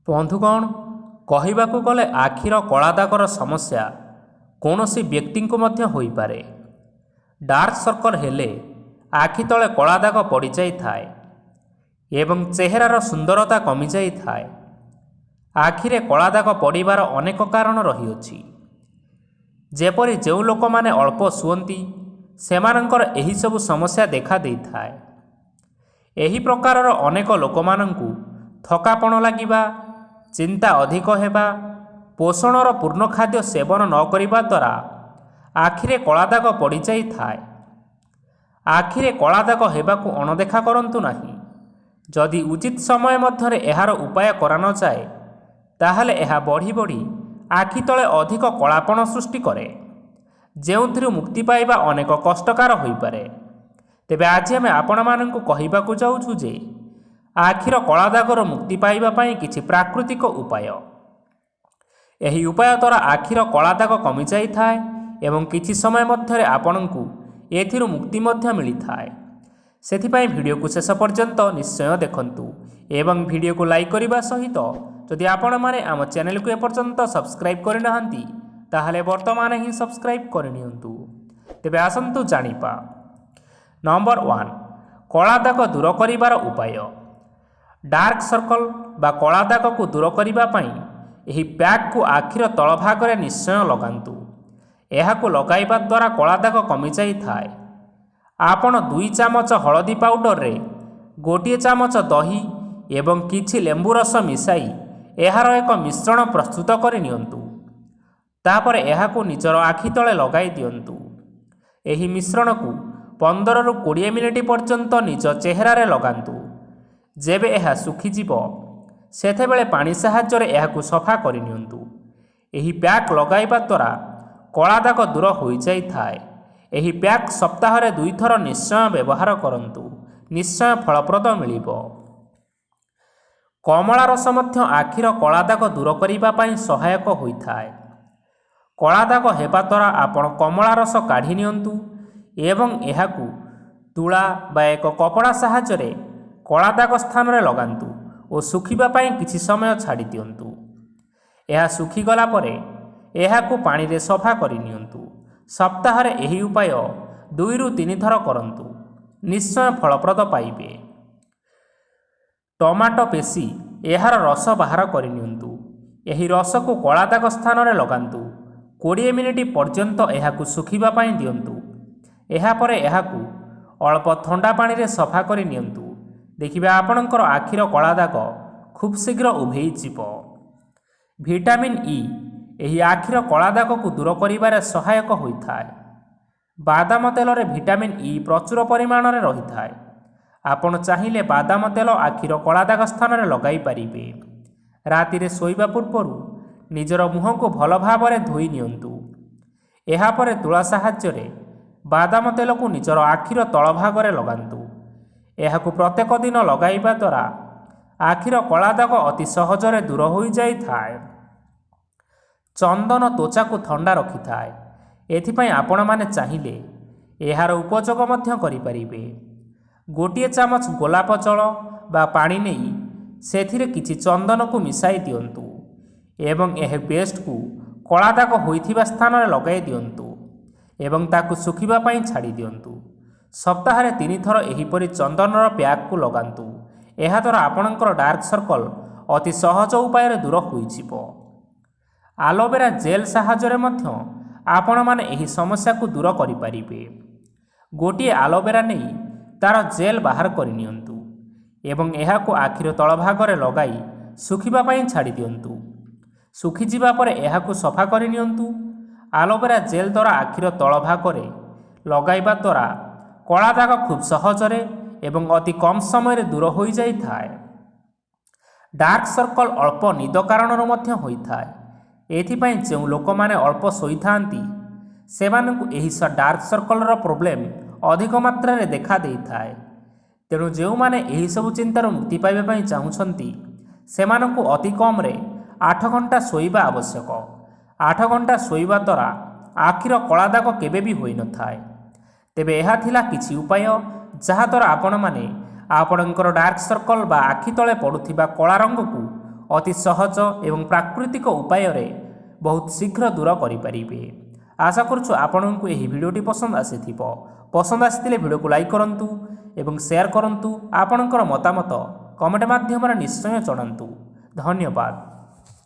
ବନ୍ଧୁଗଣ, କହିବାକୁ ଗଲେ ଆଖିର କଳା ଦାଗର ସମସ୍ୟା କୌଣସି ବ୍ୟକ୍ତିଙ୍କୁ ମଧ୍ୟ ହୋଇପାରେ। ଡାର୍କ ସର୍କଲ୍ ହେଲେ ଆଖି ତଳେ କଳା ଦାଗ ପଡ଼ିଯାଇଥାଏ ଏବଂ ଚେହେରାର ସୁନ୍ଦରତା କମିଯାଇଥାଏ। ଆଖିରେ କଳା ଦାଗ ପଡ଼ିବାର ଅନେକ କାରଣ ରହିଅଛି। ଯେପରି ଯେଉଁ ଲୋକମାନେ ଅଳ୍ପ ଶୁଅନ୍ତି, ସେମାନଙ୍କର ଏହିସବୁ ସମସ୍ୟା ଦେଖା ଦେଇଥାଏ। ଏହି ପ୍ରକାରର ଅନେକ ଲୋକମାନଙ୍କୁ ଥକାପଣ ଲାଗିବା, ଚିନ୍ତା ଅଧିକ ହେବା, ପୋଷଣର ପୂର୍ଣ୍ଣ ଖାଦ୍ୟ ସେବନ ନ କରିବା ଦ୍ୱାରା ଆଖିରେ କଳା ଦାଗ ପଡ଼ିଯାଇଥାଏ। ଆଖିରେ କଳା ଦାଗ ହେବାକୁ ଅଣଦେଖା କରନ୍ତୁ ନାହିଁ। ଯଦି ଉଚିତ ସମୟ ମଧ୍ୟରେ ଏହାର ଉପାୟ କରାନଯାଏ, ତାହେଲେ ଏହା ବଢ଼ି ବଢ଼ି ଆଖି ତଳେ ଅଧିକ କଳାପଣ ସୃଷ୍ଟି କରେ, ଯେଉଁଥିରୁ ମୁକ୍ତି ପାଇବା ଅନେକ କଷ୍ଟକର ହୋଇପାରେ। ତେବେ ଆଜି ଆମେ ଆପଣମାନଙ୍କୁ କହିବାକୁ ଯାଉଛୁ ଯେ ଆଖିର କଳା ଦାଗରୁ ମୁକ୍ତି ପାଇବା ପାଇଁ କିଛି ପ୍ରାକୃତିକ ଉପାୟ। ଏହି ଉପାୟ ଦ୍ୱାରା ଆଖିର କଳା ଦାଗ କମିଯାଇଥାଏ ଏବଂ କିଛି ସମୟ ମଧ୍ୟରେ ଆପଣଙ୍କୁ ଏଥିରୁ ମୁକ୍ତି ମଧ୍ୟ ମିଳିଥାଏ। ସେଥିପାଇଁ ଭିଡ଼ିଓକୁ ଶେଷ ପର୍ଯ୍ୟନ୍ତ ନିଶ୍ଚୟ ଦେଖନ୍ତୁ ଏବଂ ଭିଡ଼ିଓକୁ ଲାଇକ୍ କରିବା ସହିତ ଯଦି ଆପଣମାନେ ଆମ ଚ୍ୟାନେଲକୁ ଏପର୍ଯ୍ୟନ୍ତ ସବସ୍କ୍ରାଇବ୍ କରିନାହାନ୍ତି, ତାହେଲେ ବର୍ତ୍ତମାନ ହିଁ ସବସ୍କ୍ରାଇବ୍ କରିନିଅନ୍ତୁ। ତେବେ ଆସନ୍ତୁ ଜାଣିବା। ନମ୍ବର 1, କଳା ଦାଗ ଦୂର କରିବାର ଉପାୟ। ଡାର୍କ ସର୍କଲ୍ ବା କଳା ଦାଗକୁ ଦୂର କରିବା ପାଇଁ ଏହି ପ୍ୟାକ୍କୁ ଆଖିର ତଳ ଭାଗରେ ନିଶ୍ଚୟ ଲଗାନ୍ତୁ। ଏହାକୁ ଲଗାଇବା ଦ୍ୱାରା କଳା ଦାଗ କମିଯାଇଥାଏ। ଆପଣ 2 ଚାମଚ ହଳଦୀ ପାଉଡରରେ 1 ଚାମଚ ଦହି ଏବଂ କିଛି ଲେମ୍ବୁ ରସ ମିଶାଇ ଏହାର ଏକ ମିଶ୍ରଣ ପ୍ରସ୍ତୁତ କରି ନିଅନ୍ତୁ। ତାପରେ ଏହାକୁ ନିଜର ଆଖି ତଳେ ଲଗାଇ ଦିଅନ୍ତୁ। ଏହି ମିଶ୍ରଣକୁ 15ରୁ 20 ମିନିଟ୍ ପର୍ଯ୍ୟନ୍ତ ନିଜ ଚେହେରାରେ ଲଗାନ୍ତୁ। ଯେବେ ଏହା ଶୁଖିଯିବ, ସେତେବେଳେ ପାଣି ସାହାଯ୍ୟରେ ଏହାକୁ ସଫା କରିନିଅନ୍ତୁ। ଏହି ପ୍ୟାକ୍ ଲଗାଇବା ଦ୍ୱାରା କଳା ଦାଗ ଦୂର ହୋଇଯାଇଥାଏ। ଏହି ପ୍ୟାକ୍ ସପ୍ତାହରେ ଦୁଇଥର ନିଶ୍ଚୟ ବ୍ୟବହାର କରନ୍ତୁ, ନିଶ୍ଚୟ ଫଳପ୍ରଦ ମିଳିବ। କମଳା ରସ ମଧ୍ୟ ଆଖିର କଳା ଦାଗ ଦୂର କରିବା ପାଇଁ ସହାୟକ ହୋଇଥାଏ। କଳା ଦାଗ ହେବା ଦ୍ୱାରା ଆପଣ କମଳା ରସ କାଢ଼ି ନିଅନ୍ତୁ ଏବଂ ଏହାକୁ ତୁଳା ବା ଏକ କପଡ଼ା ସାହାଯ୍ୟରେ କଳା ଦାଗ ସ୍ଥାନରେ ଲଗାନ୍ତୁ ଓ ଶୁଖିବା ପାଇଁ କିଛି ସମୟ ଛାଡ଼ି ଦିଅନ୍ତୁ। ଏହା ଶୁଖିଗଲା ପରେ ଏହାକୁ ପାଣିରେ ସଫା କରିନିଅନ୍ତୁ। ସପ୍ତାହରେ ଏହି ଉପାୟ 2ରୁ 3 ଥର କରନ୍ତୁ, ନିଶ୍ଚୟ ଫଳପ୍ରଦ ପାଇବେ। ଟମାଟୋ ପେଶି ଏହାର ରସ ବାହାର କରିନିଅନ୍ତୁ। ଏହି ରସକୁ କଳା ଦାଗ ସ୍ଥାନରେ ଲଗାନ୍ତୁ। 20 ମିନିଟ୍ ପର୍ଯ୍ୟନ୍ତ ଏହାକୁ ଶୁଖିବା ପାଇଁ ଦିଅନ୍ତୁ। ଏହାପରେ ଏହାକୁ ଅଳ୍ପ ଥଣ୍ଡା ପାଣିରେ ସଫା କରି ନିଅନ୍ତୁ। ଦେଖିବେ, ଆପଣଙ୍କର ଆଖିର କଳା ଦାଗ ଖୁବ୍ ଶୀଘ୍ର ଉଭେଇଯିବ। ଭିଟାମିନ୍ ଇ ଏହି ଆଖିର କଳା ଦାଗକୁ ଦୂର କରିବାରେ ସହାୟକ ହୋଇଥାଏ। ବାଦାମ ତେଲରେ ଭିଟାମିନ୍ ଇ ପ୍ରଚୁର ପରିମାଣରେ ରହିଥାଏ। ଆପଣ ଚାହିଁଲେ ବାଦାମ ତେଲ ଆଖିର କଳା ଦାଗ ସ୍ଥାନରେ ଲଗାଇ ପାରିବେ। ରାତିରେ ଶୋଇବା ପୂର୍ବରୁ ନିଜର ମୁହଁକୁ ଭଲ ଭାବରେ ଧୋଇ ନିଅନ୍ତୁ। ଏହାପରେ ତୁଳା ସାହାଯ୍ୟରେ ବାଦାମ ତେଲକୁ ନିଜର ଆଖିର ତଳ ଭାଗରେ ଲଗାନ୍ତୁ। ଏହାକୁ ପ୍ରତ୍ୟେକ ଦିନ ଲଗାଇବା ଦ୍ୱାରା ଆଖିର କଳା ଦାଗ ଅତି ସହଜରେ ଦୂର ହୋଇଯାଇଥାଏ। ଚନ୍ଦନ ତ୍ୱଚାକୁ ଥଣ୍ଡା ରଖିଥାଏ। ଏଥିପାଇଁ ଆପଣମାନେ ଚାହିଁଲେ ଏହାର ଉପଯୋଗ ମଧ୍ୟ କରିପାରିବେ। 1 ଚାମଚ ଗୋଲାପ ଜଳ ବା ପାଣି ନେଇ ସେଥିରେ କିଛି ଚନ୍ଦନକୁ ମିଶାଇ ଦିଅନ୍ତୁ ଏବଂ ଏହି ପେଷ୍ଟକୁ କଳା ଦାଗ ହୋଇଥିବା ସ୍ଥାନରେ ଲଗାଇ ଦିଅନ୍ତୁ ଏବଂ ତାକୁ ଶୁଖିବା ପାଇଁ ଛାଡ଼ି ଦିଅନ୍ତୁ। ସପ୍ତାହରେ ତିନିଥର ଏହିପରି ଚନ୍ଦନର ପ୍ୟାକ୍କୁ ଲଗାନ୍ତୁ। ଏହାଦ୍ୱାରା ଆପଣଙ୍କର ଡାର୍କ ସର୍କଲ୍ ଅତି ସହଜ ଉପାୟରେ ଦୂର ହୋଇଯିବ। ଆଲୋଭେରା ଜେଲ୍ ସାହାଯ୍ୟରେ ମଧ୍ୟ ଆପଣମାନେ ଏହି ସମସ୍ୟାକୁ ଦୂର କରିପାରିବେ। ଗୋଟିଏ ଆଲୋଭେରା ନେଇ ତା'ର ଜେଲ୍ ବାହାର କରିନିଅନ୍ତୁ ଏବଂ ଏହାକୁ ଆଖିର ତଳ ଭାଗରେ ଲଗାଇ ଶୁଖିବା ପାଇଁ ଛାଡ଼ି ଦିଅନ୍ତୁ। ଶୁଖିଯିବା ପରେ ଏହାକୁ ସଫା କରିନିଅନ୍ତୁ। ଆଲୋଭେରା ଜେଲ୍ ଦ୍ୱାରା ଆଖିର ତଳ ଭାଗରେ ଲଗାଇବା ଦ୍ୱାରା କଳା ଦାଗ ଖୁବ୍ ସହଜରେ ଏବଂ ଅତି କମ୍ ସମୟରେ ଦୂର ହୋଇଯାଇଥାଏ। ଡାର୍କ ସର୍କଲ୍ ଅଳ୍ପ ନିଦ କାରଣରୁ ମଧ୍ୟ ହୋଇଥାଏ। ଏଥିପାଇଁ ଯେଉଁ ଲୋକମାନେ ଅଳ୍ପ ଶୋଇଥାନ୍ତି, ସେମାନଙ୍କୁ ଏହି ଡାର୍କ ସର୍କଲ୍ର ପ୍ରୋବ୍ଲେମ୍ ଅଧିକ ମାତ୍ରାରେ ଦେଖା ଦେଇଥାଏ। ତେଣୁ ଯେଉଁମାନେ ଏହିସବୁ ଚିନ୍ତାରୁ ମୁକ୍ତି ପାଇବା ପାଇଁ ଚାହୁଁଛନ୍ତି, ସେମାନଙ୍କୁ ଅତି କମ୍ରେ 8 ଘଣ୍ଟା ଶୋଇବା ଆବଶ୍ୟକ। 8 ଘଣ୍ଟା ଶୋଇବା ଦ୍ୱାରା ଆଖିର କଳା ଦାଗ କେବେ ବି ହୋଇନଥାଏ। ତେବେ ଏହା ଥିଲା କିଛି ଉପାୟ, ଯାହାଦ୍ୱାରା ଆପଣମାନେ ଆପଣଙ୍କର ଡାର୍କ ସର୍କଲ୍ ବା ଆଖି ତଳେ ପଡ଼ୁଥିବା କଳା ରଙ୍ଗକୁ ଅତି ସହଜ ଏବଂ ପ୍ରାକୃତିକ ଉପାୟରେ ବହୁତ ଶୀଘ୍ର ଦୂର କରିପାରିବେ। ଆଶା କରୁଛୁ ଆପଣଙ୍କୁ ଏହି ଭିଡ଼ିଓଟି ପସନ୍ଦ ଆସିଥିବ। ପସନ୍ଦ ଆସିଥିଲେ ଭିଡ଼ିଓକୁ ଲାଇକ୍ କରନ୍ତୁ ଏବଂ ସେୟାର କରନ୍ତୁ। ଆପଣଙ୍କର ମତାମତ କମେଣ୍ଟ ମାଧ୍ୟମରେ ନିଶ୍ଚୟ ଜଣାନ୍ତୁ। ଧନ୍ୟବାଦ।